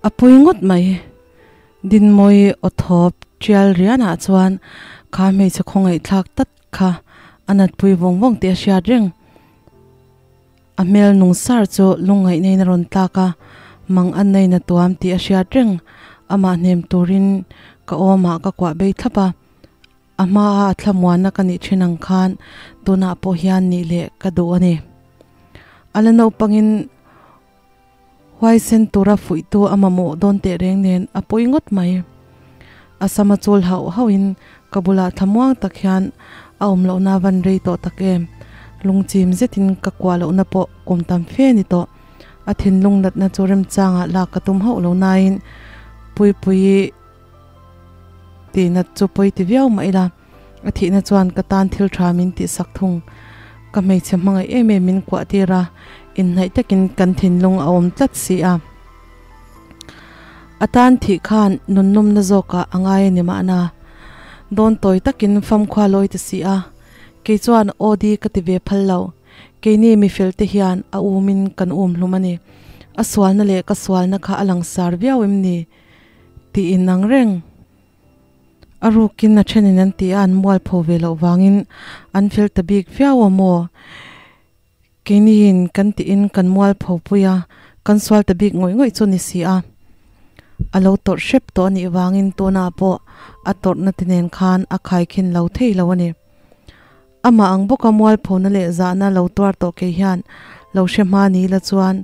A pawi ngawt mai. Dinmawi aw thawp tial rianah chuan kha hmeichhe khawngaihthlak tat kha a natpui vawng vawng tih a hriat reng. A hmel nung sar chu lungngaih neiin a rawn tlak a, mang an neiin a tuam tih a hriat reng. Amah hnem turin ka awmah ka kuah bei thlap a, a hmaa a thlamuanna ka nih thin ang khan tunah pawh hian nih leh ka duh a ni. A la naupangin huaisen tura fuihtu a mamawh dawn teh reng nen a pawi ngawt mai. A sama chul hauh hauhin ka bulah thlamuang tak hian a awm lohna van rei tawh tak em. Lungchim zetin ka kuah lohna pawh kum tam fe a ni tawh. A thinlung natna chu remchangah lak ka tum hauh lo nain Puipuii tihnat chu pawi ti viau mah ila a thihna chuan ka tan thil tha min tihsak thung. Ka hmeichhe hmangaih em em min kuah tir a, inhnaih takin kan thinlung a awm tlat si a. A tan thih khan nunnumna zawkah a ngai a ni mahna. Dawn tawi takin famkhua lawi ti si a, kei chuan aw di ka ti ve phal lo. Keini mifel te hian a umin kan um hlum a ni. A sualna leh ka sualna kha a langsar viau em ni? Tih inang reng. A rukin a thenin an ti a, an mualpho ve loh vangin an fel ta bik viau a maw? Keiniin kan tiin kan mualpho pui a, kan sual ta bik ngawih ngawih chu ni si a. A lo tawrh hrep tawh a nih vangin tunah pawh a tawrhna te nen khan a khaikhin lo thei lo a ni. Amah ang bawka mualphona leh zahna lo tuar tawh kei hian lo hre hma ni la chuan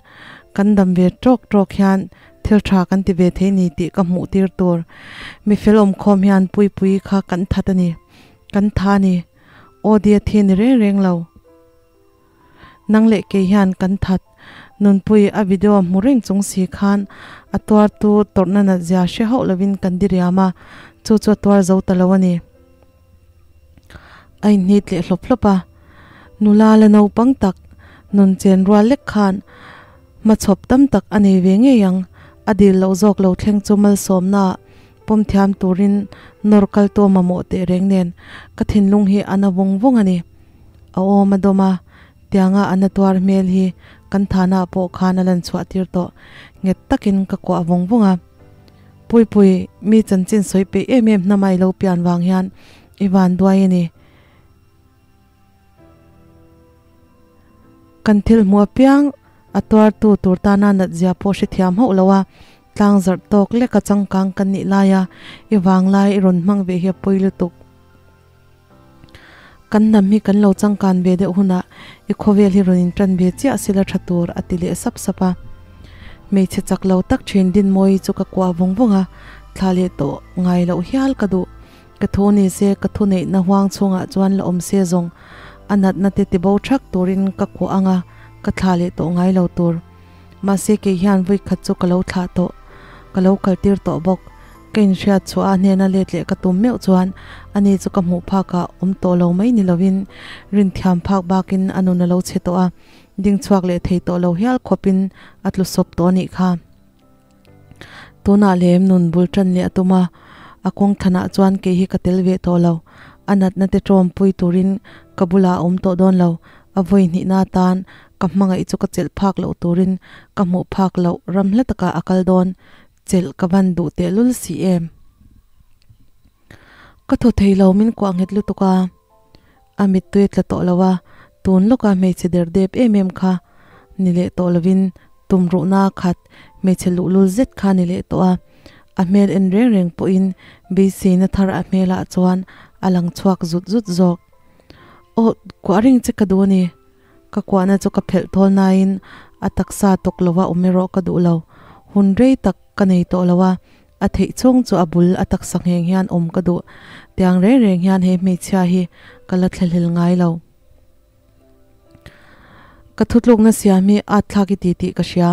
kan dam ve tawk tawk hian thil tha kan ti ve thei ni tih ka hmuh tir tur. Mi fel awmkhawm hian Puipuii kha kan that a ni. Kan tha a ni. Aw dia thi ni reng reng lo. Nang leh kei hian kan that. Nunpui a video hmu reng chung si khan a tuartu tawrhna nat zia hre hauh lovin kan diriam a, chu chu a tuar zo ta lo a ni. A inhnit leh hlawp hlawp a, nula la naupang tak, nun chen rual lek khan hmachhawp tam tak a nei ve ngei ang. A dil loh zawk lo thleng chu malsawmna pawm thiam turin nawr kal tu a mamawh teh reng nen ka thinlung hi a na vawng vawng a ni. A awm a dawm a, tianga a na tuar hmel hi kan thana pawh khan a lan chhuah tir tawh. Nghet takin ka kuah vawng vawng a. Puipui, mi chanchin sawi peih em em hnamai lo pian vang hian i van duai a ni. Kan thil hmuh apiang a tuartu tur tana nat zia pawh hrethiam hauh lo a, tlang zarh tawk leka changkang kan nih laia i vanglai i rawn hmang ve hi a pawi lutuk. Kan hnam hi kan lo changkan ve deuh hunah i khawvel hi rawn intan ve chiah sila tha tur a ti leh sap sap a. Hmeichhe chak lo tak thin Dinmawii chu ka kuah vawng vawng a, thla leh tawh ngai loh hial ka duh. Ka thu ni se ka thu neihna huang chhungah chuan la awm se zawng a natna te tibo thak turin ka kuah ang a, ka thla leh tawh ngai lo tur. Mahse kei hian vui khat chu ka lo thlah tawh, ka lo kaltir tawh bawk. Ka inhriat chhuah a hnena let leh ka tum meuh chuan ani chu ka hmuh phakah awm tawh lo mai ni lovin rinthiam phak bakin a nun a lo chhe tawh a, ding chhuak leh thei tawh lo hial khawpin a tlu sawp tawh a nih kha. Tunah lem nun bul tan leh a tum a, a kawng thanah chuan kei hi ka tel ve tawh lo. A natna te tawmpui turin ka bulah a awm tawh dawn lo. A vawi hnihna atan ka hmangaih chu ka chelh phak loh turin ka hmuh phak loh ram hla takah a kal dawn. Chelh ka van duh tehlul si em. Ka thaw thei lo min kuah nghet lutuk a, a mittui a tla tawh lo a, tun lawka hmeichhe der dep em em kha ni leh tawh lovin tumruhna khat hmeichhe luhlul zet kha ni leh tawh a, a hmel en reng reng pawhin beiseina thar a hmelah chuan a lang chhuak zut zut zawk. Aw, kuah reng che ka duh a ni. Ka kuahna chu ka phelh thawl nain a taksa tawk lova awm erawh ka duh lo. Hun rei tak ka nei tawh lo a, a theih chhung chu a bul a taksa ngheng hian awm ka duh. Tiang reng reng hian he hmeichhia hi ka la thlahlel ngai lo. Ka thutlukna siam hi at thlak i ti tih ka hria.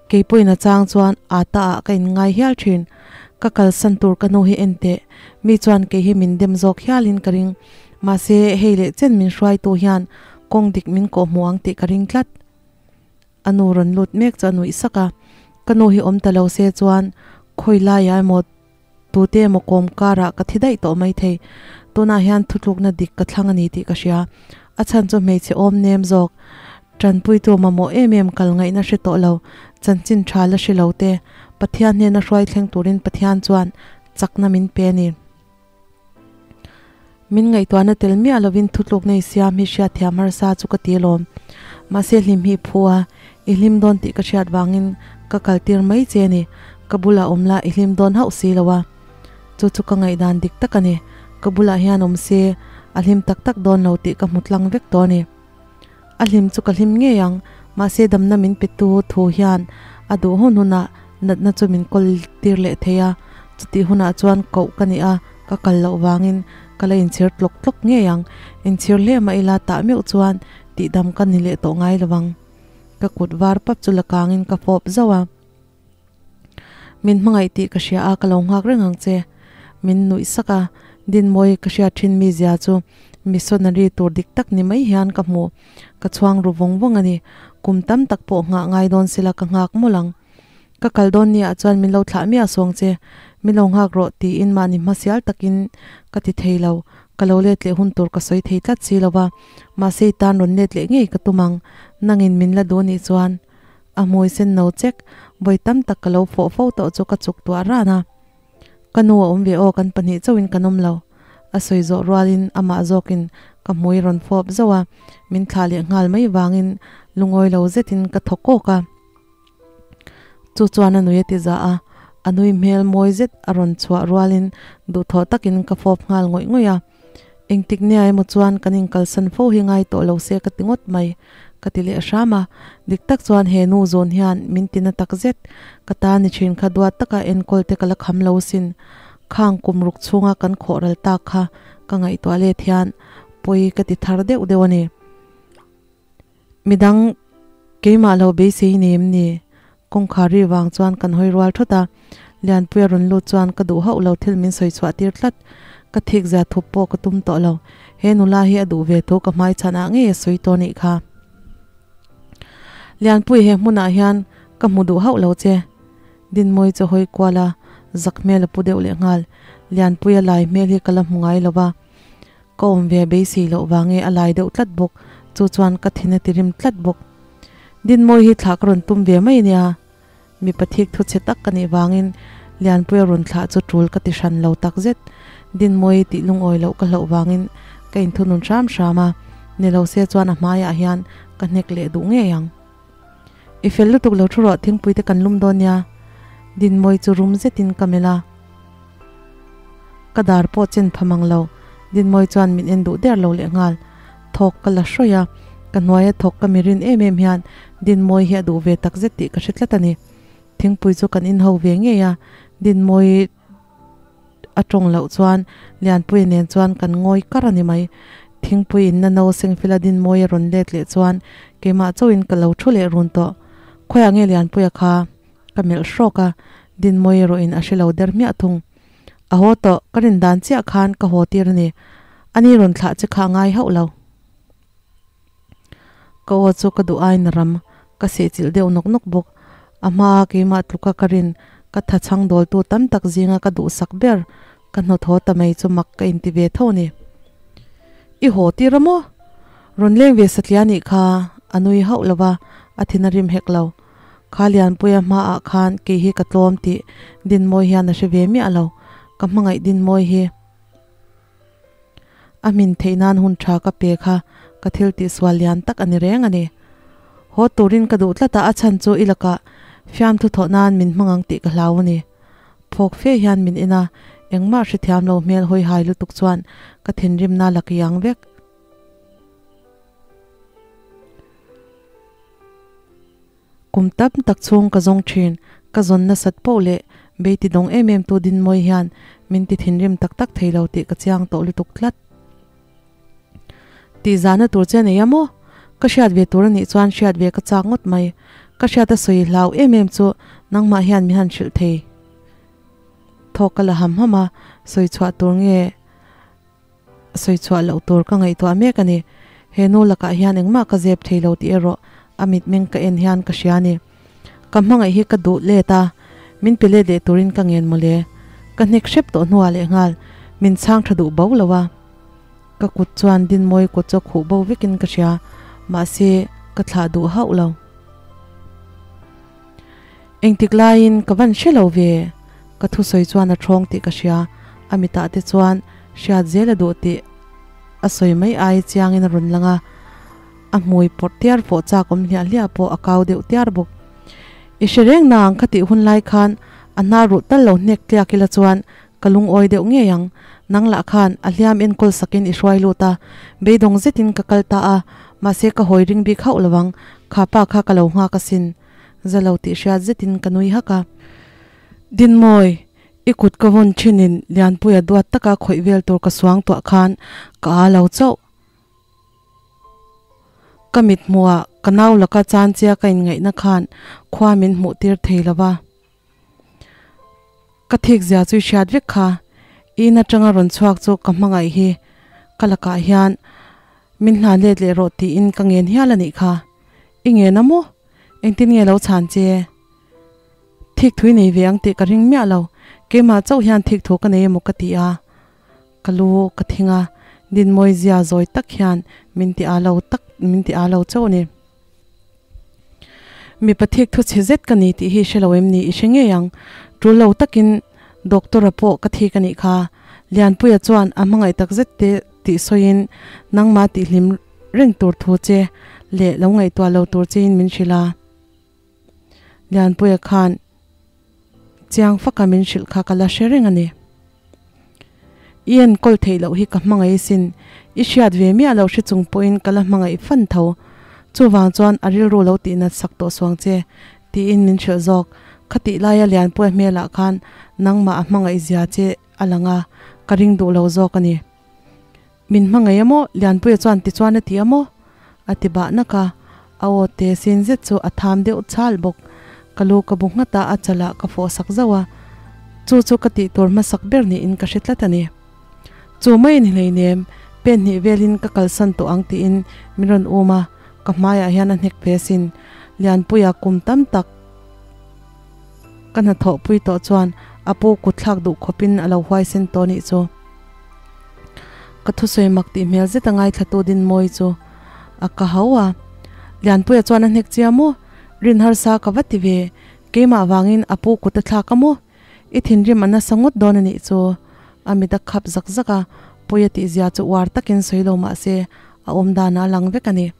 Kei pawhin a chang chuan ata ah ka inngai hial thin. Ka kalsan tur ka nu hi en teh. Mi chuan kei hi min dem zawk hialin ka ring. Mahse, hei leh chen min hruaitu hian kawng dik min kawh hmu ang tih ka ring tlat. A nu rawn lut mek chu a nuih sak a, ka nu hi awm ta lo se chuan khawi laiah emaw tute emaw kawm karah ka thi daih tawh maithei. Tunah hian thutlukna dik ka thlang a ni tih ka hria. A chhan chu hmeichhe awm nem zawk. Ṭanpuitu mamawh em em kal ngaihna hre tawh lo, chanchin ṭha la hre lo te Pathian hnena hruai thleng turin Pathian chuan chakna min pe a ni. Min ngaihtuahna tel miah lovin thutlukna i siam hi hriatthiam harsa chu ka ti alawm. Mahse hlim hi i phu a, i hlim dawn tih ka hriat vangin ka kaltir mai che a ni. Ka bulah awm la i hlim dawn hauh si lo a. Chu chu ka ngaihdan dik tak a ni. Ka bulah hian awm se a hlim tak tak dawn lo tih ka hmu tlang vek tawh a ni. A hlim chu ka hlim ngei ang, mahse damna min petu thu hian a duh hun hunah natna chu min kawl tir leh thei a, chutih hunah chuan koh ka ni a, ka kal loh vangin ka la inchhir tlawk tlawk ngei ang. Inchhir hle mah ila tah meuh chuan tihdam ka ni leh tawh ngai lo vang. Ka kut var pap chu la kangin ka fawp zauh a. Min hmangaih tih ka hria a, ka lo nghak reng ang che. Min nuih sak a, Dinmawi ka hriat thin mi zia chu missionary tur dik tak ni mai hian ka hmu. Ka chhuang ru vawng vawng a ni. Kum tam tak pawh nghah ngai dawn sela ka nghak mawlh ang. Ka kal dawn nia chuan min lo thlah miah sawng che. Min lo nghak rawh tiin mahni hmasial takin ka ti thei lo. Ka lo let leh hun tur ka sawi thei tlat si lo va. Mahse i tan rawn let leh ngei ka tum ang. Nangin min la duh nih chuan. A hmui sen no chek, vawi tam tak ka lo fawh fo tawh chu ka chuk tuah ran a. Ka nu a awm ve aw kan pahnih chauhin kan awm lo. A sawi zawh rualin amah zawkin ka hmui rawn fawp zauh a, min thlah leh nghal mai vangin lungawi lo zetin ka thaw kawk a. Chu chuan a nui a ti za a, a nui hmel mawi zet a rawn chhuah rualin duhthawh takin ka fawp nghal ngawih ngawih a. Engtik nia emaw chuan kan inkalsan fo hi ngai tawh lo se ka ti ngawt mai, ka ti leh hram a. Dik tak chuan he nu zawn hian min ti na tak zet. Ka ta ni thin kha duat taka enkawl te ka la kham lo sin. Khang kum ruk chhunga kan khawh ral tak kha ka ngaihtuah let hian pawi ka ti thar deuh deuh a ni. Midang keimah lo beisei nei em ni? Kawngkhar ri vang chuan kan hawi rual thawt a, Lianpuia rawn lut chuan ka duh hauh lo thil min sawi chhuah tir tlat. Ka thik zia thup pawh ka tum tawh lo. He nula hi a duh ve thu ka hmai chhan ah ngei a sawi tawh nih kha. Lianpui he hmunah hian ka hmu duh hauh lo che. Dinmawi chu hawi kual a, zak hmel a pu deuh leh nghal. Lianpuia lai hmel hi ka la hmu ngai lo va. Ka awm ve beisei loh vang e a lai deuh tlat bawk, chu chuan ka thin a ti rim tlat bawk. Dinmawi hi thlah ka rawn tum ve mai ania, mipa thik thu chhe tak ka nih vangin Lianpuia rawn thlah chu tul ka ti hran lo tak zet. Dinmawi tih lungawi loh ka hlauh vangin ka inthunun hram hram a, ni lo se chuan a hmaiah hian ka hnek leh duh ngei ang. I fel lutuk lo thu rawh thingpui te kan lum dawn nia, Dinmawi chu rum zetin ka melh a. Ka dar pawh chen pha mang lo, Dinmawi chuan min en duh der lo leh nghal. Thawk ka la hrawih a, ka hnuaia thawk ka mi rin em em hian Dinmawi hi a duh ve tak zet tih ka hre tlat a ni. Thingpui chu kan inho ve ngei a, Dinmawi a tawng loh chuan Lianpuia nen chuan kan ngawi kar a ni mai. Thingpui in na no sengfila Dinmawi a rawn let leh chuan keimah chauhin ka lo thu leh run tawh. Khawiah nge Lianpuia kha? Ka melh hrawk a, Dinmawi erawhin a hre lo der hmiah thung. A haw tawh, ka rin dan chiah khan ka haw tir a ni. Ani rawn thlah che kha a ngai hauh lo. Ka aw chu ka duh aiin a ram, ka sehchilh deuh nawk nawk bawk. A hmaa keimah tluka ka rin, ka tha chhang dawltu tam tak zinga ka duhsak ber, ka hnawt haw ta mai chu mak ka inti ve tho a ni. I haw tir a maw? Rawn leng ve satliah nih kha, a nui hauh lo va, a thin a rim hek lo. Kha Lianpuia hmaah khan kei hi ka tlawm tih Dinmawi hian a hre ve miah lo. Ka hmangaih Dinmawi hi a hmin theih nan hun tha ka pe kha ka thil tihsual lian tak a ni reng a ni. Haw turin ka duh tlat a, a chhan chu i lakah fiamthu thawh nan min hmang ang tih ka hlau a ni. Phawk fe hian min en a, engmah hrethiam lo hmel hawihai lutuk chuan ka thinrimna la kiang vek. Kum tam tak chhung ka zawng thin, ka zawn nasat poh leh beiti dawng em em tu Dinmawi hian min ti thinrim tak tak thei lo tih ka chiang tawh lutuk tlat. Tih zahna tur che nei a maw? Ka hriat ve tur a nih chuan hriat ve ka chak ngawt mai. Ka hriat a sawi hlau em em chu nangmah hian min han hrilh thei. Thawk ka la ham ham a, sawi chhuah tur nge Sawi chhuah loh tur ka ngaihtuah mek a ni. He nu lakah hian engmah ka zep thei lo tih erawh a mitmeng ka en hian ka hria a ni. Ka hmangaih hi ka duh let a, min pe let leh turin ka ngen mawle. Ka hnek hrep tawh hnuah lehnghal min chhang tha duh bo lo a. Ka kut chuan Dinmawi kut chu a khuh bo vekin ka hria, mahse. ka thlah duh hauh lo. Engtik laiin ka van hre lo ve? Ka thusawi chuan a ṭhawng tih ka hria, a mitah te chuan hriat zel a duh tih a sawi mai ai chiangin a rawn lang a, a hmui pawrh tiar pawh chak awm hliah hliah pawh a kau deuh tiar bawk. I hre reng nang ka tih hun lai khan a hnar ruh tal lo hnek tliak ila chuan ka lungawi deuh ngei ang. Nang lah khan a hliam enkawl sakin i hruai lut a, beidawng zetin ka kal ta a, mahse ka hawi ring bik hauh lo ang, kha pa kha ka lo nghak asin. Za lo tih hriat zetin ka nui hak a. Dinmawi, i kut ka vawn thinin Lianpuia duat taka khawih vel tur ka suang tuah khan ka aa lo chauh. Ka mit hmuhah ka nau laka chanchia ka inngaihna khan khua min hmuh tir thei lo va. Ka thik zia chu i hriat vek kha, i in atanga rawn chhuak chu ka hmangaih hi ka lakah hian min hlan let leh rawh tiin ka ngen hial a nih kha. I ngen a maw? Engtin nge lo chhan che? Thik thui nei ve ang tih ka ring miah lo, keimah chauh hian thik thu ka nei emaw ka ti a. Ka lu ka thing a, Dinmawi zia zawi tak hian min ti a lo tak min ti a lo chauh a ni. Mipa thik thu chhe zet ka ni tih hi hre lo em ni i hre ngei ang. Tul lo takin Doctor-a pawh ka thik a nih kha. Lianpuia chuan a hmangaih tak zet te tih sawiin nangmah tihhlim reng tur thu che leh lo ngaihtuah lo tur chein min hrilh a. Lianpuia khan chiang faka min hrilh kha ka la hre reng a ni. I enkawl theih loh hi ka hmangaih sin, i hriat ve miah loh hre chung pawhin ka la hmangaih fan tho. Chuvang chuan a rilru lo tih nat sak tawh suang che, tiin min hrilh zawk. Khatih laia Lianpuia hmelah khan nangmah a hmangaih zia che a lang a, ka ring duh lo zawk a ni. Min hmangaih a maw? Lianpuia chuan tichuan a ti a maw? A ti bah nak a, a aw te sin zet chu a tham deuh chal bawk. Ka lu ka bu nghat a, a chalah ka fawh sak zauh a, chu chu ka tih tur hmasak ber niin ka hre tlat a ni. Chu mai a ni hleinem, pen hnih velin ka kalsan tawh ang tiin min rawn um a, ka hmaiah hian a hnek ve asin. Lianpuia kum tam tak ka hnathawhpui tawh chuan a pu kutthlak duh khawpin a lo huaisen tawh nih chu. Ka thusawi mak tih hmel zet a ngaithlatu Dinmawi chu a ka hau a. Lianpuia chuan a hnek chia maw? Rin harsa ka va ti ve. Keimah vangin a pu kut a thlak a maw? I thinrim a nasa ngawt dawn a nih chu. A mit a khap zak zak a, Puia tihzia chu uar takin sawi lo mah se a awm danah a lang vek a ni.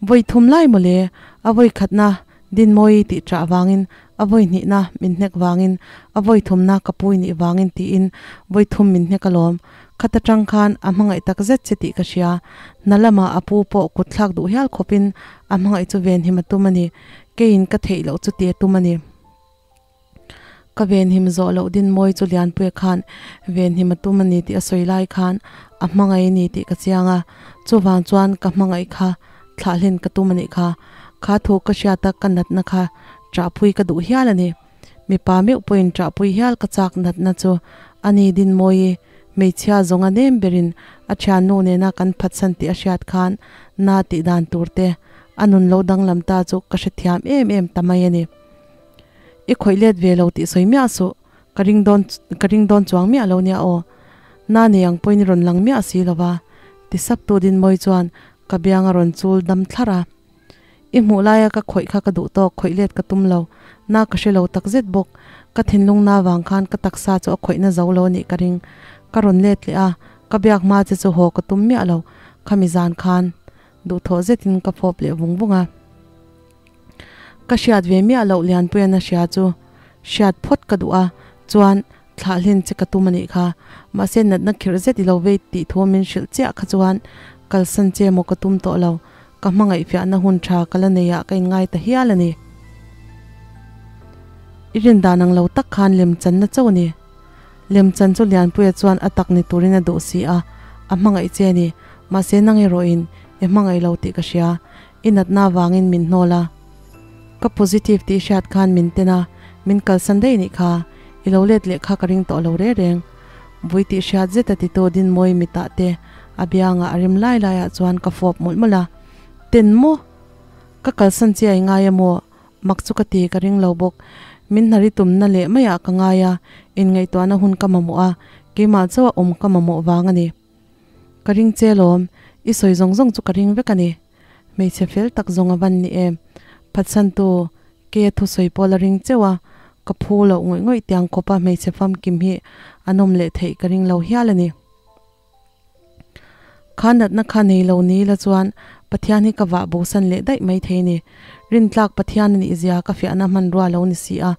Vawi thum lai mawle, a vawi khatna Dinmawi tih ṭah vangin, a vawi hnihna min hnek vangin, a vawi thumna ka pui nih vangin tiin vawi thum min hnek alawm. Khat aṭang khan a hmangaih tak zet che tih ka hria. Hna lamah a pu pawh kut thlak duh hial khawpin a hmangaih chu venhim a tum a ni. Keiin ka theih loh chu ti a tum a ni. Ka venhim zawh loh Dinmawi chu Lianpuia khan venhim a tum a ni tih a sawi lai khan a hmangaih a ni tih ka chiang a, chuvang chuan ka hmangaih kha thlah hlen ka tum a nih kha. Kha thu ka hriat a ka natna kha ṭahpui ka duh hial a ni. Mipa meuh pawhin ṭahpui hial ka chak natna chu a ni Dinmawi hmeichhia zawnga nem berin a ṭhiannu nena kan phatsan tih a hriat khan na tih dan tur te a nun lo danglam ta chu ka hrethiam em em ta mai a ni. I khawih let ve lo tih sawi miah suh, ka ring dawn ka ring dawn chuang miah lo nia aw. Na nei ang pawhin i rawn lang miah si lo va, ti sap tu Dinmawi chuan ka biang a rawn chul dam thlarh a. I hmuh laia ka khawih kha ka duh tawk, khawih let ka tum lo. Na ka hre lo tak zet bawk. Ka thinlung na vang khan ka taksa chu a khawihna zo lo a nih ka ring. Ka rawn let leh a, ka biak hma che chu haw ka tum miah lo, khami zan khan duhthawh zetin ka fawp leh vung vung a. Ka hriat ve miah loh Lianpuian a hria chu hriat phawt ka duh a, chuan thlah hlen che ka tum a nih kha. Mahse natna khirh zet i lo vei tih thu min hrilh chiah kha chuan kalsan che maw ka tum tawh lo, ka hmangaihfiahna hun tha ka la nei ah ka inngai ta hial a ni. I rin dan ang lo tak khan lemchanna chauh a ni. Lemchan chu Lianpuia chuan a tak ni turin a duh si a, a hmangaih che a ni. Mahse nang erawhin i hmangaih lo tih ka hria. I natna vangin min hnawl a, ka positive tih hriat khan min ten a, min kalsan daih nih kha, i lo let leh kha ka ring tawh lo reng reng. Vui tih hriat zet a titu Dinmawi mitah te a biangah a rim lai laiah chuan ka fawp mawlh mawlh a, Ten maw? Ka kalsan che a i ngai a maw? Mak chu ka ti ka ring lo bawk. Min hnari tumna leh maiah ka ngai a, inngaihtuahna hun ka mamawh a, keimah chauha awm ka mamawh vang a ni. Ka ring che lawm, i sawi zawng zawng chu ka ring vek a ni. Hmeichhe fel tak zawng a van ni em. Phatsantu keia thusawi pawh la ring cheuh a, ka phu loh ngawih ngawih tiang khawpa hmeichhe famkim hi an awm leh theih ka ring lo hial a ni. Kha natna kha nei lo ni la chuan Pathian hi ka vah bosan leh daih mai thei ni. Rintlak Pathian a nih zia ka fiahna hmanrua lo ni si a,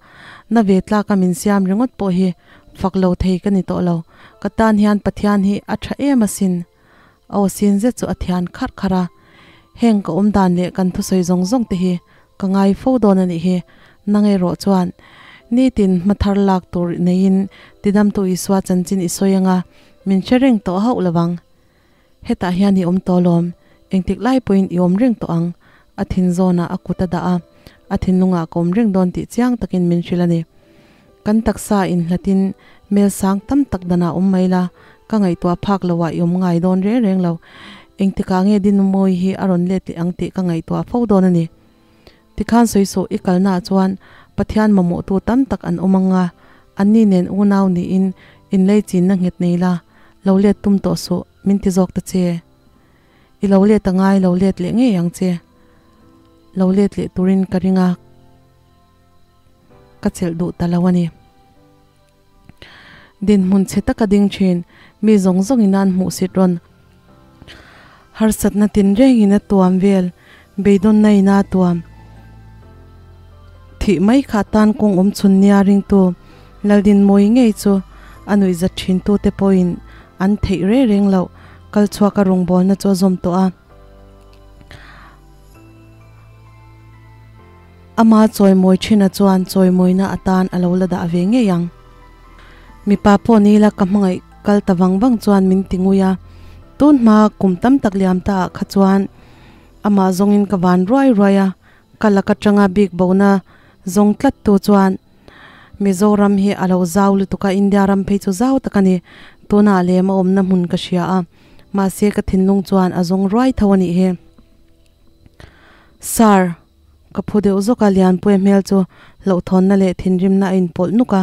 na ve tlaka min siam ringawt pawh hi fak lo thei ka ni tawh lo. Ka tan hian Pathian hi a tha em asin. A aw sin zet chu a thian kharh kharh a, Heng ka awm dan leh kan thusawi zawng zawng te hi ka ngai fo dawn a nih hi, nang erawh chuan nitin hma thar lak tur neiin tidamtu Isua chanchin i sawi anga min hre reng tawh hauh lo vang. Hetah hian i awm tawh lawm, engtik lai pawhin i awm reng tawh ang, a thin zawnah a kut a dah a, a thinlungah ka awm reng dawn tih chiang takin min hrilh a ni. Kan taksa inhlatin mel sang tam tak danah awm mai la, ka ngaihtuah phak loh ah i awm ngai dawn reng reng lo. Engtikah nge Dinmawi hi a rawn let leh ang tih ka ngaihtuah fo dawn a ni. Tikhan sawisaw i kalnaah chuan Pathian mamawhtu tam tak an awm ang a, anni nen unau niin inlei chinna nghet nei la, lo let tum tawh suh, min ti zawk ta che. I lo let a ngai lo let leh ngei ang che. Lo let leh turin ka ring a. Ka chelh duh ta lo a ni. Dinhmun chhe taka ding thin, mi zawng zawngin an hmuhsit rawn. Harsatna tinrengin a tuam vel, beidawnna in a tuam. Thih mai kha tan kawng awm chhun nia ringtu Laldinmawi ngei chu a nuihzat thintute pawhin an theih reng reng loh kal chhuaka rawngbawlna chu a zawm tawh a. Ama chawimawi thina chuan chawimawina atan a lo la dah ve ngei ang. Mipa pawh ni ila ka hmangaih kal ta vang vang chuan min ti ngui a, tun hma kum tam tak liam ta ah kha chuan amah zawngin ka van ruai ruai a, ka lak atanga bik bona zawng tlat tu chuan Mizoram hi a lo zau lutuk a, India ram phei chu zau tak a ni, tunah lem a awmna hmun ka hria a, mahse ka thinlung chuan a zawng ruai tho a nih hi. Sir. Ka phu deuh zawk a, Lianpuia hmel chu hlauhthawnna leh thinrimna a inpawlh nuk a,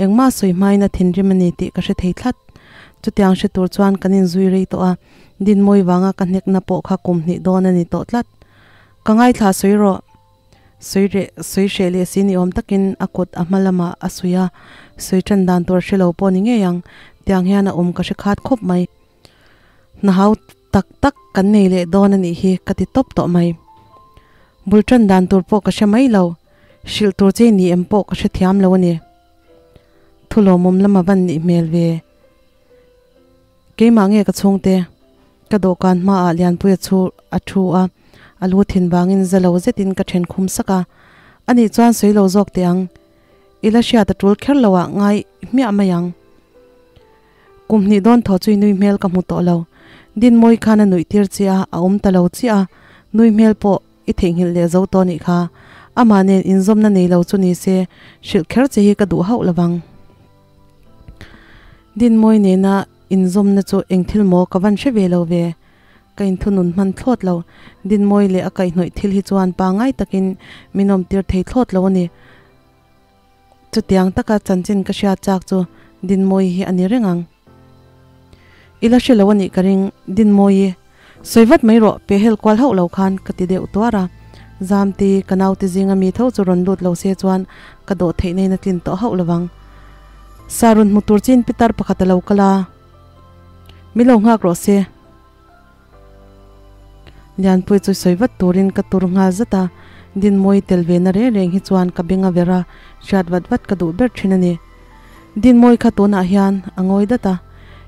engmah sawi hmain a thinrim a ni tih ka hre thei tlat. Chutiang hre tur chuan kan inzui rei tawh a, Dinmawi vanga ka hnekna pawh kha kum hnih dawn a ni tawh tlat. Ka ngaithla sawi rawh. Sawi reh, sawi hreh leh si ni awm takin a kut a hma lamah a suih a, sawi tan dan tur hre lo pawh ni ngei ang, tiang hian a awm ka hre khat khawp mai. Hna hau tak tak kan nei leh dawn a nih hi ka ti tawp tawh mai. Bul tan dan tur pawh ka hre mai lo, hrilh tur che ni em pawh ka hre thiam lo a ni. Thu lawmawm lama van nih hmel ve. Keimah nge ka chhungte? Ka dawhkan hmaah Lianpuia chu a thu a, a lu thin vangin za lo zetin ka then khum sak a. Anih chuan sawi lo zawk teh ang. I la hriat a tul kher lo ah ngai hmiah mai ang. Kum hnih dawn thaw chu i nui hmel ka hmu tawh lo. Dinmawi khan a nuih tir che a, a awm ta lo chiah a, nui hmel pawh i theihnghilh leh zo tawh nih kha. Amah nen inzawmna nei lo chu ni se, hrilh kher che hi ka duh hauh lovang. Dinmawi nena inzawmna chu eng thil maw ka van hre ve lo ve. Ka inthunun hman thlawt lo. Dinmawi leh a kaihhnawih thil hi chuan pangngai takin min awmtir thei thlawt lo a ni. Chutiang taka chanchin ka hria chak chu Dinmawi hi a ni reng ang. I la hre lo a nih ka ring, Dinmawi. Sawi vat mai rawh, pe hel kual hauh lo khan ka ti deuh tuar a. Zamti, ka naute zinga mi tho chu rawn lut lo se chuan ka dawh theih neiin a tlin tawh hauh lovang. Sa rawn hmu tur chin pitar pakhat a lo kal a, Mi lo nghak rawh se. Lianpui chu sawi vat turin ka tur nghal zat a, Dinmawi tel ve na reng reng hi chuan ka beng a ver a, hriat vat vat ka duh ber thin a ni. Dinmawi kha tunah hian a ngawi dat a,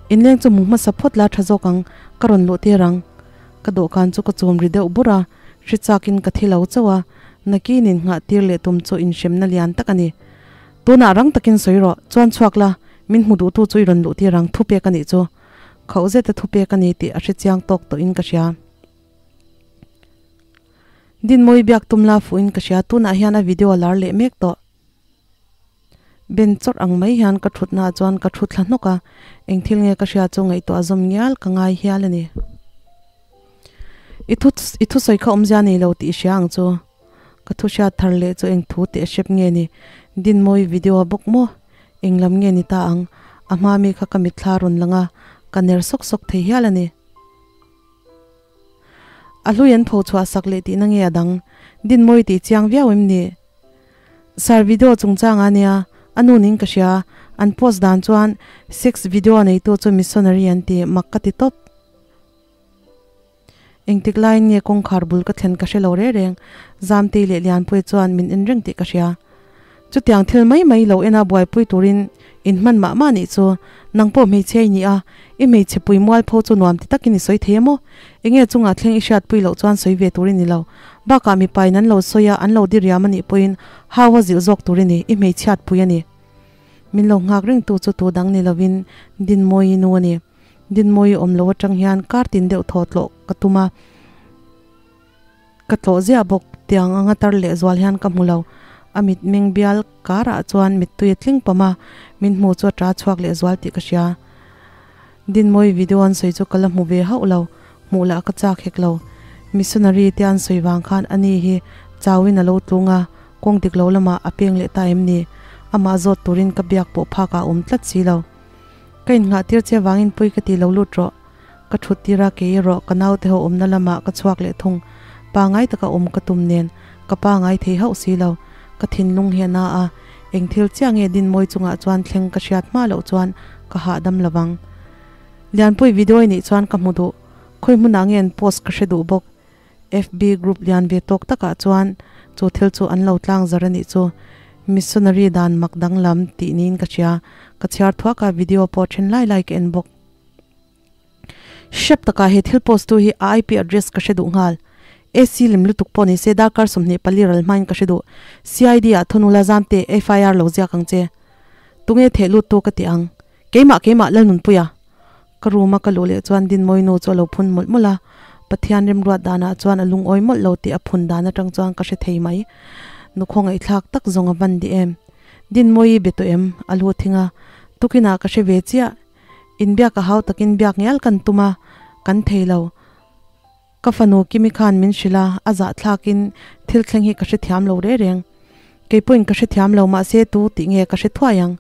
Inleng chu hmu hmasa phawt la tha zawk ang, ka rawn luh tir ang. Ka dawhkan chu ka chum ri deuh bur a, hri chakin ka thi lo chauh a, nakinin nghah tir leh tum chu inhremna lian tak a ni. Tunah rang takin sawi rawh, chuan chhuak la, min hmu duhtu chu i rawn luh tir ang, thupek a nih chu. Khauh zeta thupek a ni tih a hre chiang tawk tawhin ka hria. Dinmawi biak tum la fuhin ka hria, tunah hian a video a lar leh mek tawh. Ben chawrh ang mai hian ka thutnaah chuan ka thu thla hnawk a, eng thil nge ka hria chu ngaihtuah zawm ngial ka ngai hial a ni. I thu i thusawi kha awmzia nei lo tih i hria ang chu. Ka thu hriat thar leh chu eng thu teh hrep nge ni? Dinmawi video bawk maw? Eng lam nge ni ta ang? A hma mi kha ka mitthla rawn lang a, ka ner sawk sawk thei hial a ni. A hlui an pho chhuah sak leh tihna nge a dang? Dinmawi tih chiang viau em ni? Sir video chungchang a nia, a nu ning ka hria, an post dan chuan sex video neitu chu missionary an ti, mak ka ti tawp. Engtik laiin nge kawngkhar bul ka thlen ka hre lo reng reng, Zamtei leh Lianpuia chuan min en reng tih ka hria. Chutiang thil mai mai lo ena buaipui turin in hman mah mah nih chu, nang pawh hmeichhe i ni a, i hmeichhe pui mualpho chu nuam ti takin i sawi thei a maw? Enge chungah thleng i hriatpui loh chuan sawi ve tur i ni lo. Bakah mipain an lo sawi a, an lo diriam a nih pawhin hau a zilh zawk tur i ni, i hmeichhiatpui a ni. Min lo nghak rengtu chu tu dang ni lovin Dinmawii nu a ni. Dinmawii awm lo atang hian kar tin deuh thaw tlawh ka tum a, ka tlawh ziah bawk. Tiang anga tar leh zual hian ka hmu lo. A mit meng bial karah chuan mittui a tling pam a, min hmu chu a ta chhuak leh zual tih ka hria. Dinmawii video an sawi chu ka la hmu ve hauh lo, hmuh lah ka chak hek lo. Missionary te an sawi vang khan ani hi chauin a lo tlung a, kawng dik lo lamah a peng leh ta em ni? Amah zawt turin ka biak pawh phakah a awm tlat si lo. Ka innghah tir che vangin pui ka ti lo lut rawh. Ka thut tir a, kei erawh ka naute ho awmna lamah ka chhuak leh thung. Pangai taka awm ka tum nen, ka pangai thei hauh si lo. Ka thinlung hi a na a, eng thil chiah nge Dinmawi chungah chuan thleng ka hriat hma loh chuan ka hahdam lo vang. Lianpui video i nih chuan ka hmu duh. Khawi hmunah nge an post ka hre duh bawk. FB group lian ve tawk takah chuan chu thil chu an lo tlang zar a nih chu. Missionary dan mak danglam tih niin ka hria. Ka chhiar thuak a, video pawh then lai lai ka en bawk. Hrep takah he thil post tu hi a IP address ka hre duh nghal. AC lem lutuk pawh ni se darkar 24 ral hmain ka hre duh. CID ah thunula zamte FIR lo ziak ang che. Tunge theh lut tu ka ti ang. Keimah keimah Lalnunpuia. Ka room a ka luh leh chuan Dinmawi nu chu a lo phun mawlh mawlh a, Pathian remruat danah chuan a lungawi mawlh lo tih a phun dan atang chuan ka hre thei mai. Nu khawngaihthlak tak zawng a van di em. Dinmawi i be tawh em? A lu thing a, tukinah ka hre ve chiah. Inbiak a hau takin biak ngial kan tum a, kan thei lo. Ka fanu Kimi khan min hrilh a, a zahthlakin thil thleng hi ka hrethiam lo reng reng. Kei pawhin ka hrethiam lo mahse tu tih nge ka hre thuai ang.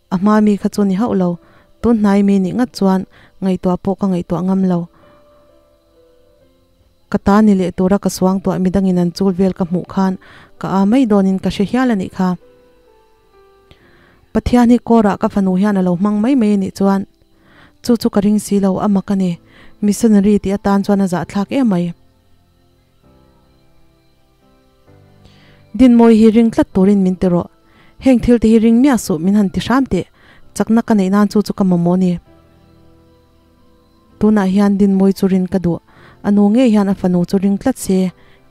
A hma mi kha chu ni hauh lo, tun hnai mi nih ngat chuan ngaihtuah pawh ka ngaihtuah ngam lo. Ka ta ni leh tura ka suangtuah midangin an chul vel ka hmuh khan ka a mai dawnin ka hre hial a nih kha. Pathian hi kawrah ka fanu hian a lo hmang mai mai a nih chuan chu chu ka ring si lo, a mak a ni. Missionary tih atan chuan a zahthlak em mai. Dinmawi hi ring tlat turin min ti rawh. Heng thil te hi ring miah suh min han ti hram teh. Chakna ka neih nan chu chu ka mamawh ni. Tunah hian Dinmawi chu rin ka duh. A nu ngei hian a fanu chu ring tlat se,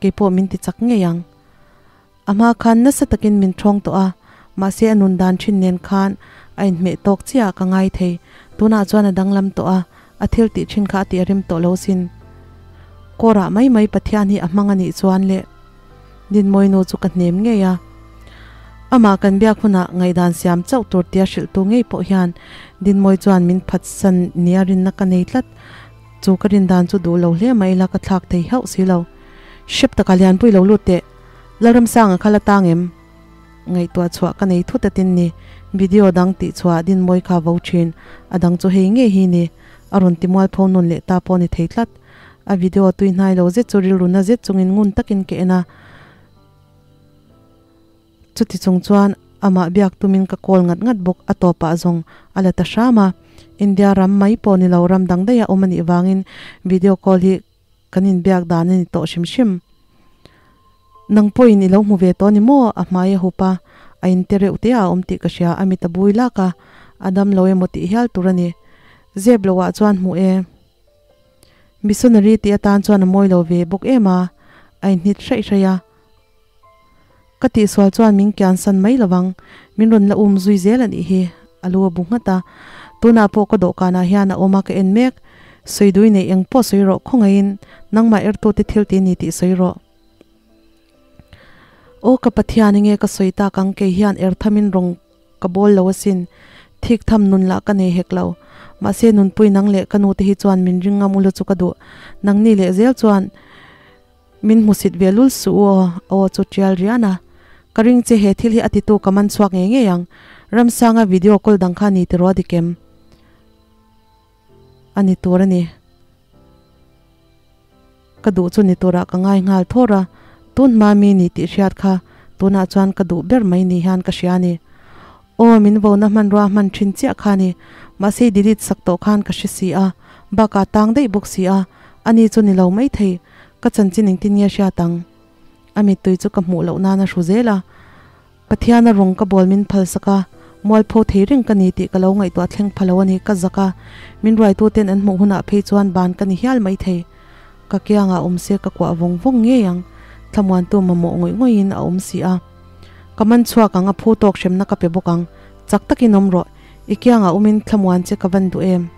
keipawh min ti chak ngei ang. A hma khan nasa takin min thawng tawh a, mahse a nun dan thin nen khan a inhmeh tawk chiah ka ngai thei. Tunah chuan a danglam tawh a, a thil tih thin kha a tih a rem tawh lo sin. Kawrah mai mai Pathian hi a hmang a nih chuan le Dinmawi nu chu ka hnem ngei a. Amah kan biak hunah ngaihdan siam chauh tur tia hrilhtu ngei pawh hian Dinmawi chuan min phatsan nia rinna ka nei tlat. Chu ka rindan chu duh lo hle mai ila ka thlak thei hauh si lo. Hrep takah Lianpui lo lut teh. Lalramsanga kha la tang em? Ngaihtuah chhuah ka nei thut atin ni. Video dang tih chhuah Dinmawi kha vo thin. A dang chu hei ngei hi ni. A rawn ti mualpho nun leh ta pawh ni thei tlat. A video tui hnai lo zet chu rilru na zet chungin ngun takin ka en a. Chuti chung chuan amah biak tumin ka call ngat ngat bawk a tawpah zawng a la ta hram a. India ram mai pawh ni lo ram dang daih a awm anih vangin video call hi Kan inbiak dan a ni tawh hrim hrim. Nang pawhin i lo hmu ve tawh ni maw? A hmai a hup a, a inte reuh te a awm tih ka hria, a mit a bui lak a, a dam lo emaw tih hial tur a ni. Zep loh ah chuan hmu e. Missionary tih atan chuan a mawi lo ve bawk em a, a inhnit hraih hraih a. Ka tihsual chuan min kiansan mai lovang, min rawn la um zui zel a nih hi, a lu a bu nghat a. Tunah pawh ka dawhkanah hian a awm a ka en mek. Sawi dui neih eng pawh sawi rawh, khawngaihin nangmah ertute thil ti ni tih sawi rawh. Aw ka Pathian enge ka sawi tak ang, kei hian er thamin rawng ka bawl lo asin, thik tham nun lah ka nei hek lo. Mahse nunpui nang leh ka nute hi chuan min ring ngam ula chu ka duh, nangni leh zel chuan Min hmusit ve lul suh u aw, aw chu tial rian a. Ka ring che he thil hi a titu ka man chhuak ngei ngei ang. Ramsanga video call dang kha ni tiraw dik em? A ni tur a ni. Ka duh chu ni turah ka ngai nghal thawr a, tun hma mi ni tih hriat kha tunah chuan ka duh ber mai ni hian ka hria a ni. Aw, min vona hmanrua hman thin chiah kha ni, mahse i delete sak tawh khan ka hre si a, bakah tang daih bawk si a, ani chu ni lo maithei, ka chanchin engtin nge hriat ang? A mittui chu ka hmuh loh nan a hru zel a. Pathiana rawng ka bawl min phalsak a, mualpho thei reng ka ni tih ka lo ngaihtuah thleng pha lo a ni, ka zak a, min ruaituten an hmuh hunah phei chuan ban ka ni hial maithei. Ka kiangah awm se ka kuah vawng vawng ngei ang, thlamuantu mamawh ngawih ngawihin a awm si a. Ka man chhuak ang a phu tawk hremna ka pe bawk ang, chak takin awm rawh, i kiangah awmin thlamuan che ka van duh em?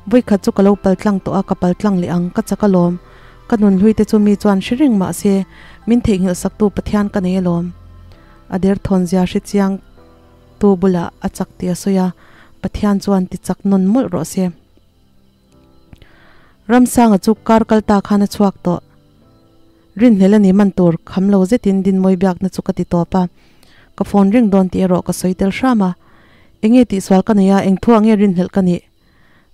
Vawikhat chu ka lo paltlang tawh a, ka paltlang leh ang, ka chak alawm. Ka nun hlui te chu mi chuan hre reng mah se, min theihnghilh saktu Pathian ka nei alawm. A derthawn zia hre chiang tu bulah a chak tih a sawi a, Pathian chuan ti chak nawn mawlh rawh se. Ramsanga chu kar kal ta khan a chhuak tawh. Rinhlel a ni man tur kham lo zetin Dinmawi biakna chu ka ti tawp a, ka phone ring dawn tih erawh ka sawi tel hram a. Enge tihsual ka nei a, eng thu ah nge rinhlelh ka nih?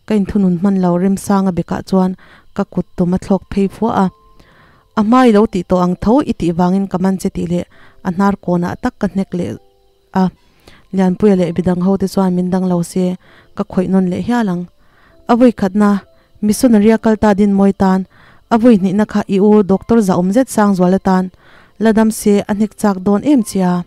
Ka inthunun hman lo Remsanga bekah chuan ka kut tum a thlawk phei fuah a. A hma i lo tih tawh ang tho i tih vangin ka man che tih leh a hnar kawnah tak ka hnek leh a. Lianpuia leh midang ho te chuan min dang lo se ka khawih nawn leh hial ang. A vawi khatna missionary a kal ta Dinmawi tan, a vawi hnihna kha i u Doctor Zahawm zet Sangzuala tan la dam se a hnek chak dawn em chia.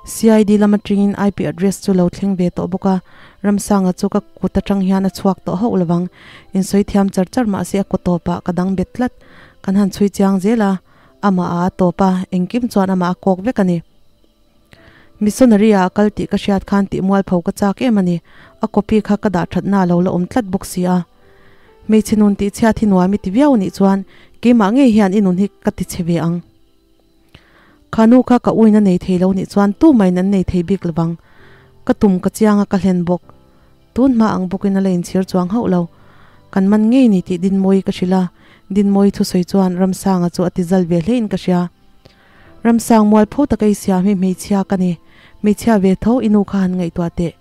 CID lam atangin IP address chu lo thleng ve tawh bawk a, Ramsanga chu ka kut atang hian a chhuak tawh hauh lovang. Insawi thiam char char mah se a kaw tawpah ka dang bet tlat. Kan han chhui chiang zel a, amah a a tawp a, engkim chuan amah a kawk vek a ni. Missionary ah a kal tih ka hriat khan tih mualpho ka chak em a ni. A copy kha ka dah thatna a lo la awm tlat bawk si a. Hmeichhe nun tih chhiat hi nuam i ti viau anih chuan keimah ngei hian i nun hi ka ti chhe ve ang. Kha nu kha ka uina nei thei lo nih chuan tumahin an nei thei bik lovang. Ka tum ka chiang a ka hlen bawk. Tun hma ang bawkin a la inchhir chuang hauh lo. Kan man ngei ni tih Dinmawii ka hrilh a, Dinmawii thusawi chuan Ramsanga chu a ti zal ve hlein ka hria. Ramsang mualpho taka i siam hi hmeichhia ka ni. Hmeichhia ve tho i nu kha han ngaihtuah teh.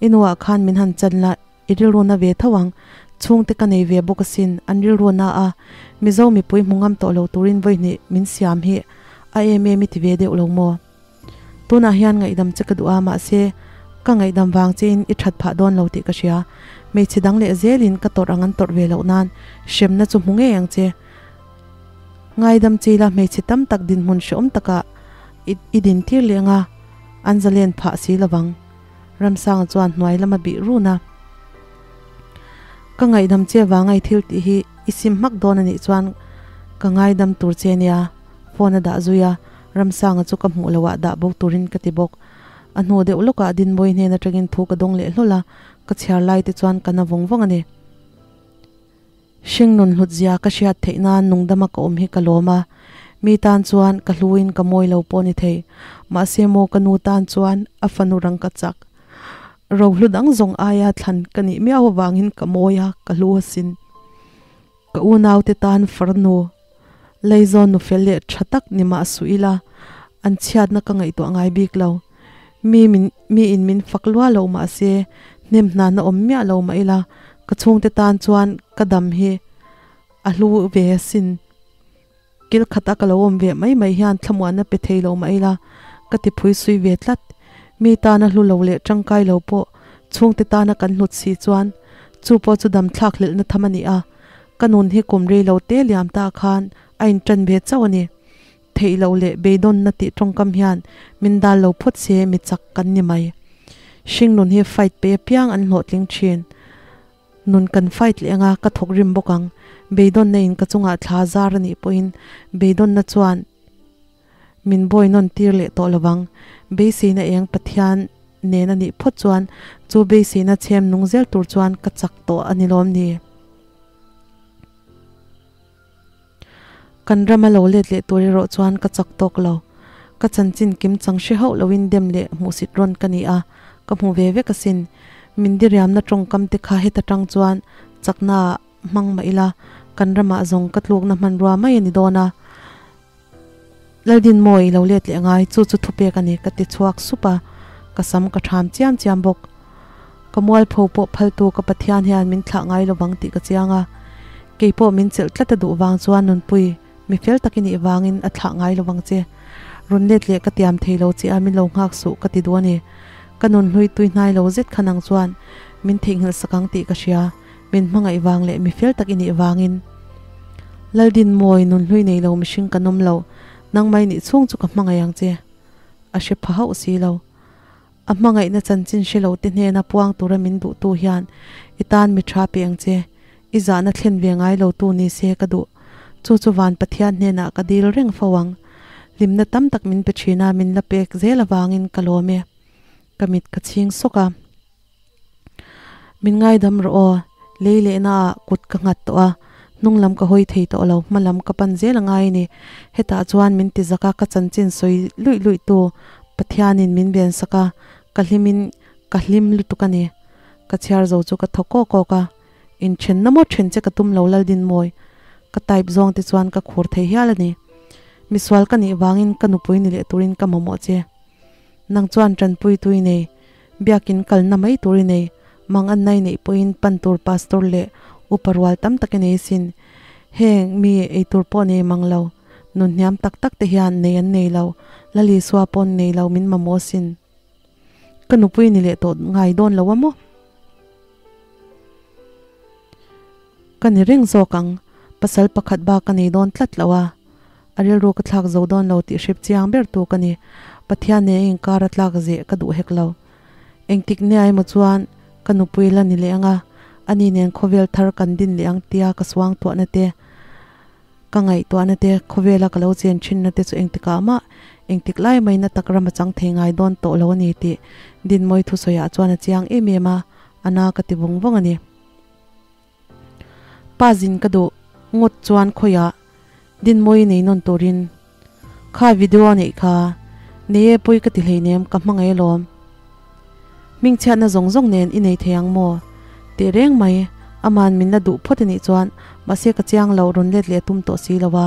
I nuah khan min han chan la. I rilru na ve tho ang. Chhungte ka nei ve bawk asin, an rilru na a, Mizo mipui hmu ngam tawh lo turin vawihnih min siam hi a em em i ti ve deuh lo maw? Tunah hian ngaihdam che ka duh a, mahse, ka ngaihdam vang chein i that phah dawn lo tih ka hria. Hmeichhe dang leh zelin ka tawrh ang an tawrh ve loh nan hremna chu hmu ngei ang che. Ngaidam chila hmeichhe tam tak dinhmun hreawm takah i dintir leh anga an zalen phah si lovang. Ramsanga chuan hnuai lam a bih run a. Ka ngaihdam che vanga i thil tih hi i sim hmak dawn a nih chuan ka ngaidam tur che nia, phone a dah zui a, Ramsanga chu ka hmuh loh ah dah bo turin ka ti bawk. A hnu deuh lawkah Dinbawi hnen atangin thu ka dawng leh hlawl a, ka chhiar lai te chuan ka na vawng vawng a ni. Hringnun hlutzia ka hriat theih nan nungdama ka awm hi ka lawm a, mi tan chuan ka hluin ka mawi lo pawh ni thei. Mahse maw ka nu tan chuan a fanu rang ka chak. Rohlu dang zawng aia thlan ka nih miau avangin ka mawi a, ka hlu asin. Ka unaute tan farnu, Leizawn nu fel leh tha tak ni mah suh ila, an chhiatna ka ngaihtuah ngai bik lo. Mi min mi in min fak lua lo mah se, hnem hnana awm miah lo mah ila, ka chhungte tan chuan ka dam hi a hlu ve asin. Kil khata ka lo awm ve mai mai hian thlamuanna pe thei lo mah ila, ka ti phui sui ve tlat. Mi tana hlu lo leh tangkai lo pawh chhungte tana kan hlut si chuan chu pawh chu dam thlak hlelhna tham a ni a. Ka nun hi kum rei lo te liam ta khan a inṭan ve chauh a ni. Theih loh leh beidawnna tih tawngkam hian min dal lo phawt se mi chak kan ni mai. Hring nun hi fight pe apiang an hlawhtling thin. Nun kan fight leh anga ka thawk rim bawk ang. Beidawnna in ka chungah thla zar a nih pawhin beidawnna chuan min bawi nawn tir leh tawh lovang. Beiseina eng Pathian nen a nih phawt chuan chu beiseina chhem nung zel tur chuan ka chak tawh a ni lawm ni. Kan rama lo let leh tur erawh chuan ka chak tawk lo. Ka chanchin kim chang hre hauh loin dem leh hmuhsit rawn ka ni a, ka hmu ve vek asin. Min diriamna tawngkam te kha heta tang chuan chakna ah hmang mah ila, kan ramah zawng ka tlukna hmanrua mai a ni dawn a. Laldinmawi i lo let leh ngai, chu chu thupek a ni, ka ti chhuak sup a, ka sam ka ṭham chiam chiam bawk. Ka mualpho pawh phaltu ka Pathian hian min thlah ngai lovang tih ka chiang a. Keipawh min chelh tlat a duh vang chuan Nunpui, mi fel tak i nih vangin a thlah ngai lo vang che. Rawn let leh ka tiam thei lo che a, min lo nghak suh ka ti duh a ni. Ka nun hlui tui hnai lo zet kha nang chuan min theihnghilh sak ang tih ka hria, min hmangaih vang leh mi fel tak i nih vangin. Laldinmawi, nun hlui nei lo mihring kan awm lo, nangmah i nih chhung chu ka hmangaih ang che. A hre pha hauh si lo. A hmangaihna chanchin hre lo te hnena puang tura min duhtu hian i tan mi tha pe ang che, i zahna thlen ve ngai lo tu ni se ka duh. Chu chu van Pathian hnenah ka dil reng fo ang. Hlimna tam tak min pe thin a, min la pek zel avangin ka lawm e. Ka mit ka chhing sawk a. Min ngaidam rawh aw, lei lehna ah kut ka nghat tawh a, hnung lam ka hawi thei tawh lo, hma lam ka pan zel a ngai a ni. Hetah chuan min ti zak a, ka chanchin sawi luih luih tu Pathianin min ven sak a, ka hlimin ka hlim lutuk a ni. Ka chhiar zo chu ka thaw kawk kawk a, inthenna maw then che ka tum lo Laldinmawi, ka type zawng te chuan ka khur thei hial a ni. Misual ka nih vangin ka nupui ni leh turin ka mamawh che. Nang chuan tanpui tui nei, biakin kalna mai tur i nei, mang an nai neih pawhin pan tur pastor leh upa rual tam tak i nei sin. Heng mi ei tur pawh nei mang lo, nun hniam tak tak te hian nei an nei lo, Lal Isua pawn nei lo min mamawh sin. Ka nupui ni leh tawh ngai dawn lo a maw? Ka ni reng zawk ang, pasal pakhat bak ka nei dawn tlat lo a. A rilru ka thlak zo dawn lo tih hrep chiang ber tu ka ni. Pathian nen a inkar a tlak zeh ka duh hek lo. Engtik nia emaw chuan ka nupui la ni leh ang a, ani nen khawvel thar kan din leh ang tia ka suang tuahna te, ka ngaihtuahna te, khawvela ka lo chen thinna te chu engtikah mah, engtik lai main a tak ram a chang thei ngai dawn tawh lo a ni tih Dinmawi thusawiah chuan a chiang em em a, a na ka ti vawng vawng a ni. Pa zin ka duh ngawt chuan khawiah Dinmawi nei nawn turin kha video neih kha nei e pawi ka ti hleinem ka hmangaih alawm. Hmingchhiatna zawng zawng nen i nei thei ang maw? Teh reng mai, aman min la duh phawt anih chuan mahse ka chiang lo rawn let leh tum tawh si lo a,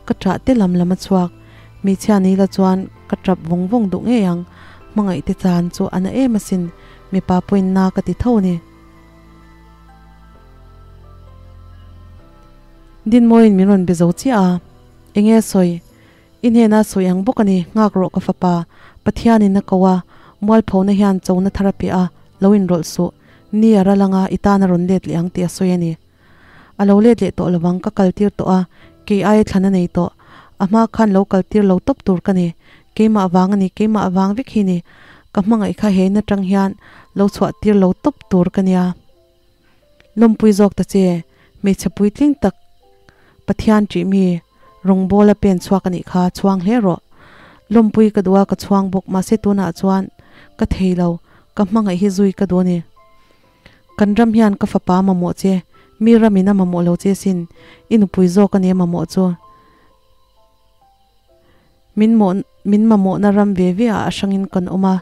ka ṭah te lam lam a chhuak. Hmeichhia ni la chuan ka ṭap vawng vawng duh ngei ang, hmangaih te chan chu a na em asin, mipa pawhin na ka ti tho a ni. Dinmawiin min rawn be zo chiah a, Enge sawi? I hnena sawi ang bawk a ni, nghak rawh ka fapa, Pathianin a ko a, mualphona hian chona thar a pe a, lo inrawlh suh, ni a ral anga i tan a rawn let leh ang tih a sawi a ni. A lo let leh tawh lovang, ka kaltir tawh a, kei aia thlan a nei tawh, a hma khan lo kaltir lo tawp tur ka ni, keimah vang a ni, keimah vang vek hi ni, ka hmangaih kha he in atang hian lo chhuah tir lo tawp tur ka nia. Lawmpui zawk ta che, hmeichhe puitling tak Pathian ṭih mi rawngbawla pen chhuak a nih kha chhuang hle rawh. Lawmpui ka duh a, ka chhuang bawk, mahse tunah chuan ka thei lo, ka hmangaih hi zui ka duh a ni. Kan ram hian ka fapa a mamawh che, mi ramin a mamawh lo che sin, i nupui zawk a ni a mamawh chu. Min mawh min mamawhna ram ve ve ah a hrangin kan awm a,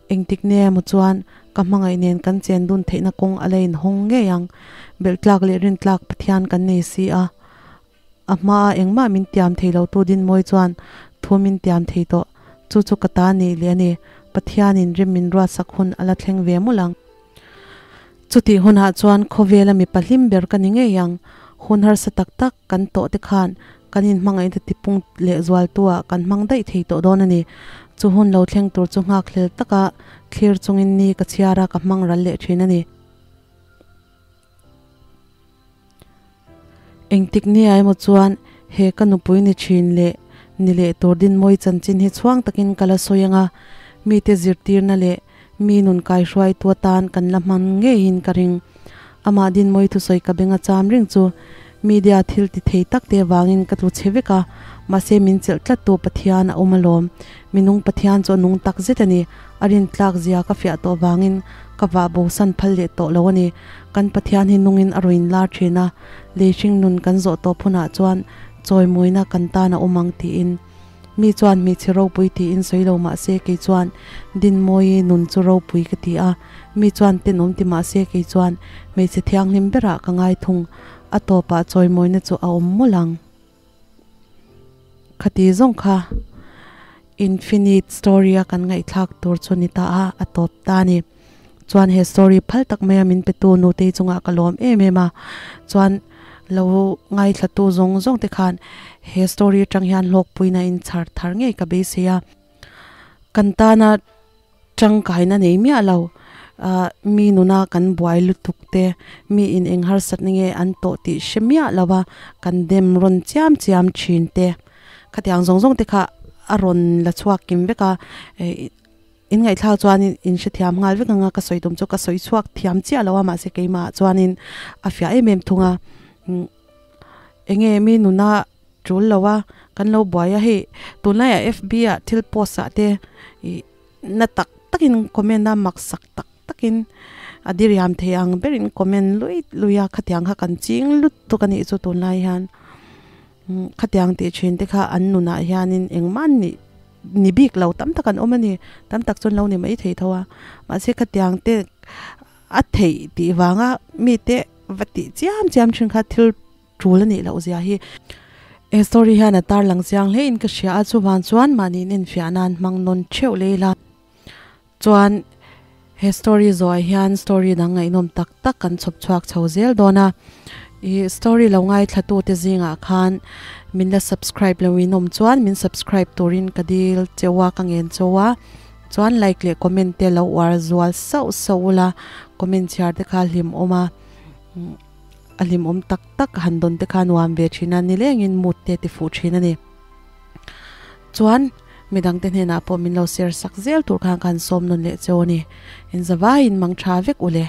engtik nge emaw chuan ka hmangaih nen kan chen dun theihna kawng a la inhawng ngei ang. Belh tlak leh rin tlak Pathian kan nei si a, a hmaa engmah min tiam thei lo tu Dinmawi chuan thu min tiam thei tawh. Chu chu ka ta nih leh a ni, Pathianin rim min ruatsak hun a la thleng ve mawlh ang. Chutih hunah chuan khawvela mipa hlim ber ka ni ngei ang. Hun harsa tak tak kan tawh te khan kan inhmangaihna tipung leh zualtu-ah kan hmang daih thei tawh dawn a ni. Chu hun lo thleng tur chu nghakhlel taka thlir chungin ni ka chhiar a, ka hmang ral leh thin a ni. Engtik nia emaw chuan he ka nupui ni thin leh ni leh tur Dinmawi chanchin hi chhuang takin ka la sawi ang a, mite zirtirna leh mi nun kaihruaitu atan kan la hman ngeiin ka ring. Amah Dinmawi thusawi ka beng a cham reng chu media thil ti thei tak te avangin ka tlu chhe vek a, mahse min chelh tlattu Pathian a awm alawm. Minung Pathian chu a nung tak zet a ni, a rintlak zia ka fiah tawh avangin ka vah bosan phal leh tawh lo a ni. Kan Pathian hi nungin a rawn lar thin a, lei hringnun kan zawh tawp hunah chuan chawimawina kan tan a awm ang tiin. Mi chuan hmeichhe ropui tiin sawi lo mah se kei chuan Dinmawi nun chu ropui ka ti a, mi chuan tenawm ti mah se kei chuan hmeichhe thianghlim berah ka ngai thung, a tawpah chawimawina chu a awm mawlh ang. Khati zawng kha Infinite story a kan ngaihthlak tur chu ni ta a, a tawp ta a ni. Chuan he story phal tak maia min petu Nutei chungah ka lawm em em a, chuan. Lo ngaithla tu zawng zawng te khan he story atang hian hlawkpuina in chhar thar ngei ka beisei a. Kan tana tangkaina nei miah lo ah mi nuna kan buai lutuk te mi in eng harsat na nge an tawh tih hre miah lo a kan dem rawn chiam chiam thin te khatiang zawng zawng te kha a rawn la chhuak kim vek a eh In ngaihthlak chuanin in hrethiam nghal vek anga ka sawi tum chu ka sawi chhuak thiam chiah lo a mahse keimah chuanin a fiah em em thung a enge mi nuna tul lo a kan lo buai a hei tunlaiah fb ah thil post ah te ih na tak takin comment a mak sak tak takin a diriam thei ang berin comment lui lui a khatiang kha kan ching lutuk a nih chu tunlai hian. Khatiang tih thin te kha an nunah hianin engmah ni ni bik lo tam tak an awm a ni. Tam tak chuan lo ni mai thei tho a. Mahse khatiang te a theih tih vanga mite va tih chiam chiam thin kha thil tul a nih loh zia hi. He story hian a tarlang chiang hle in ka hria a, chuvang chuan mahni inenfiah nan hmang nawn theuh lei la. Chuan he story zawhah hian story dang ngaihnawm tak tak kan chhawp chhuak chho zel dawn a. I story lo ngaithlatute zingah khan min la subscribe lo in awm chuan min subscribe turin ka dil cheu a, ka ngen cheu a. Chuan like leh comment te lo uar zual sauh sauh ula, comment chhiar te kha hlim awm a, a hlimawm tak tak han dawn te kha nuam ve thin a, nilengin mood te ti fuh thin a ni. Chuan midangte hnenah pawh min lo share sak zel tur khan ka han sawm nawn leh cheu a ni. Inzavaiin mang tha vek u le.